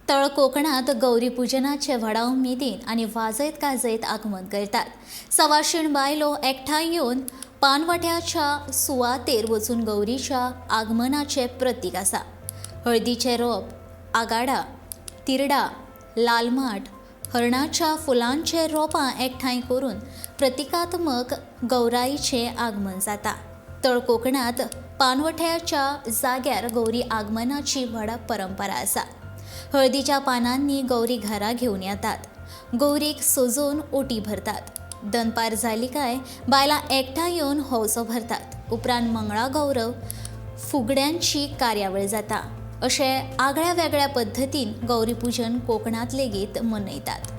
तळ कोकणात गौरी पुजनाचे व्हडा उमेदीन आनी वाजयत गाजयत आगमन करतात. सवाशीण बायलो एकठांय येवन पानवट्याच्या सुवातेर वचून गौरीच्या आगमनाचे प्रतीक आसा. हळदीचे रोप, आगाडा, तिरडा, लालमाट, हरणाच्या फुलांचे रोपां एकठांय करून प्रतिकात्मक गौराईचें आगमन जाता. तळ कोकणात पानवठ्याच्या जाग्यार गौरी आगमनाची व्हडा परंपरा आसा. हळदीच्या पानांनी गौरी घरा घेवन येतात. गौरीक सजोवन ओटी भरतात. दनपार जाली काय बायलां एकठांय येवन हौसो भरतात. उपरांत मंगळागौरव फुगड्यांची कार्यावळ जाता. अशे आगळ्या वेगळ्या पद्दतीन गौरी पुजन कोकणांत लेगीत मनयतात.